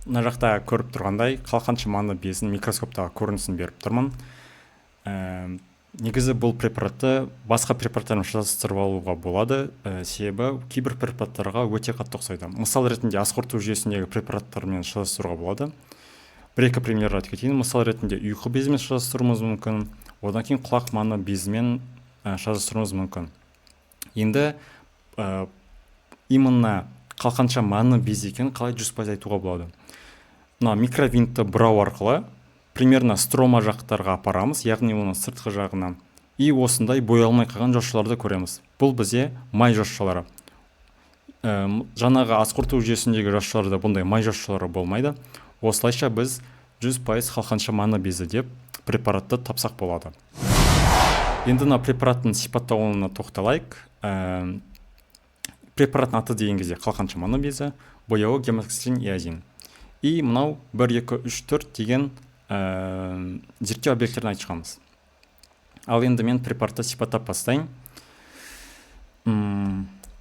Мына жақта көріп тұрғандай, қалқанша маңы безінің микроскоптағы көрінісін беріп тұрмын. Негізі бұл препаратты басқа препараттармен шатастырып алуға болады, себебі кейбір препараттарға өте қатты ұқсайды. Мысал ретінде ас қорыту жүйесіндегі препараттармен шатастыруға болады. Бір-екі пример айтып кетейін. Мысал ретінде ұйқы безімен шатастыруымыз мүмкін, одан кейін құлақ маңы безімен шатастыруымыз мүмкін. Енді именно қалқанша маңы без екенін қалай 100% айтуға болады? Мына микровинтті бұрау арқылы примерно строма жақтарға апарамыз, яғни оның сыртқы жағына, и осындай боялмай қалған жасушаларды көреміз. Бұл бізде май жасушалары. Жаңағы ас қорыту жүйесіндегі жасушаларда бұндай май жасушалары болмайды. Осылайша біз 100% қалқанша маңы безі деп препаратты тапсақ болады. Енді мына препараттың сипаттауына тоқталайық. Препараттың аты деген кезде қалқанша маңы безі, бояуы гематоксилин эозин. И мынау 1, 2, 3, 4 деген зерттеу объектілерін айтып шығамыз. Ал енді мен препаратты сипаттап бастайын.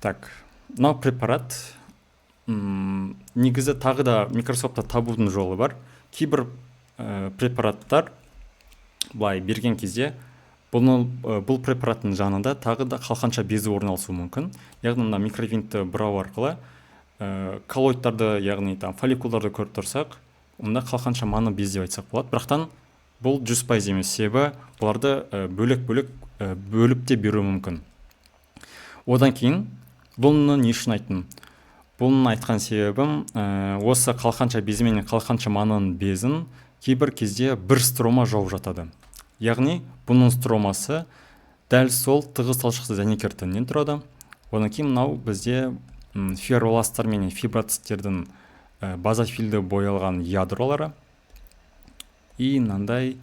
Так, мынау препарат негізі тағы да микроскопта табудың жолы бар. Кейбір препараттар былай берген кезде бұл препараттың жанында тағы да қалқанша безі орналасуы мүмкін. Яғни мына микровинтті бұрау арқылы коллоидтарды, яғни там фолликулдарды көріп тұрсақ, онда қалқанша маңы без деп айтсақ болады. Бірақтан бұл 100% емес, себебі бұларды бөлек-бөлек бөліп те беруі мүмкін. Одан кейін бұны не үшін айттым? Бұны айтқан себебім, осы қалқанша безі мен қалқанша маңының безін кейбір кезде бір строма жауып жатады. Яғни бұның стромасы дәл сол тығыз талшықты дәнекер тіннен тұрады. Одан кейін мынау бізде фибробласттар мен фиброциттердің базофилді боялған ядролары и мынандай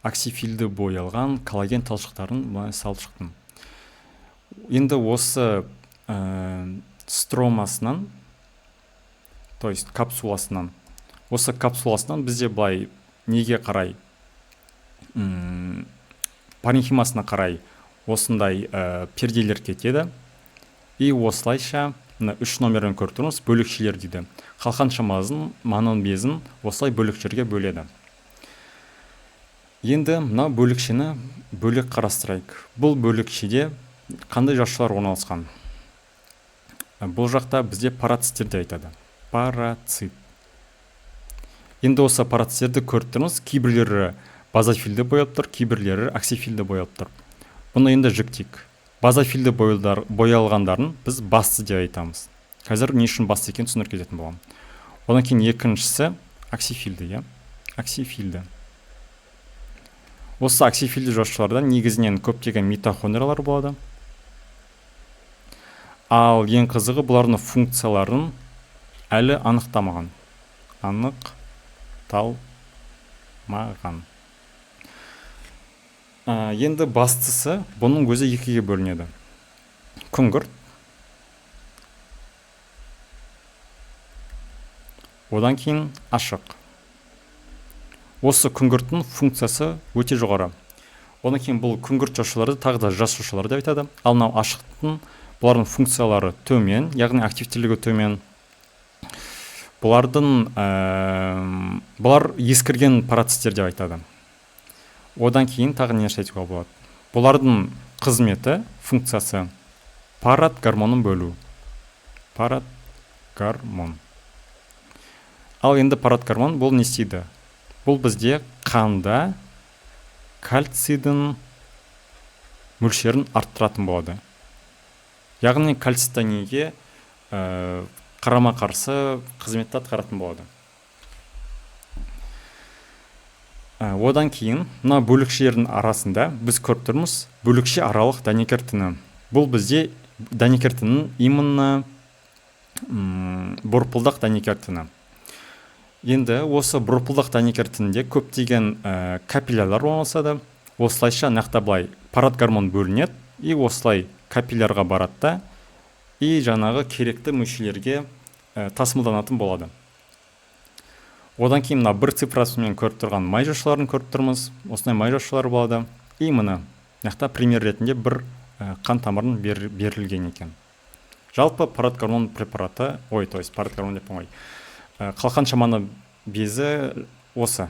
оксифилді боялған коллаген талшықтарын былай салып шықтым. Енді осы стромасынан, то есть капсуласынан, осы капсуласынан бізде былай неге қарай, паренхимасына қарай осындай перделер кетеді. И осылайша мына 3 номерін көріп тұрмыз, бөлікшелер дейді. Қалқанша маңын безін осылай бөлікшелерге бөледі. Енді мына бөлікшені бөлек қарастырайық. Бұл бөлікшеде қандай жасушалар орналасқан? Бұл жақта бізде парациттер деп айтады. Парацит. Енді осы парациттерді көріп тұрмыз, кейбіреулері базофилді боялып тұр, кейбіреулері оксифилді боялып тұр. Бұны енді жіктейік. Базофилді боялғандарын біз басты деп айтамыз. Қазір не үшін басты екенін түсіндіріп кететін боламын. Одан кейін екіншісі оксифилді, иә? Оксифилді. Осы оксифилді жасушаларда негізінен көптеген митохондриялар болады. Ал ең қызығы, бұлардың функцияларын әлі анықтамаған. Анықталмаған. Енді бастысы, бұның өзі екіге бөлінеді. Күңгірт, одан кейін ашық. Осы күңгірттің функциясы өте жоғары. Одан кейін бұл күңгірт жасушаларды тағы да жас жасушалар деп айтады. Ал мынау ашықтың, бұлардың функциялары төмен, яғни активтілігі төмен. Бұлар ескірген парациттер деп айтады. Одан кейін тағы не нәрсе айтуға болады? Бұлардың қызметі, функциясы парат гормонын бөлу. Парат гормон. Ал енді парат гормон бұл не істейді? Бұл бізде қанда кальцийдің мөлшерін арттыратын болады. Яғни кальцитонинге қарама-қарсы қызметті атқаратын болады. Одан кейін мына бөлікшелердің арасында біз көріп тұрмыз бөлікше аралық дәнекер тіні. Бұл бізде дәнекер тінінің именно бұрпылдақ дәнекер тіні. Енді осы бұрпылдақ дәнекер тінінде көптеген капиллярлар орналасады. Осылайша нақты былай парат гормон бөлінеді и осылай капиллярға барады да, и жаңағы керекті мүшелерге тасымалданатын болады. Одан кейін мына бір цифрасымен көріп тұрған май жасушаларын көріп тұрмыз. Осындай май жасушалары болады. И мына жақта пример ретінде бір қан тамырын берілген екен. Жалпы парат гормон препараты, ой, то есть парат гормон деппін ғой. Қалқанша маңы безі осы.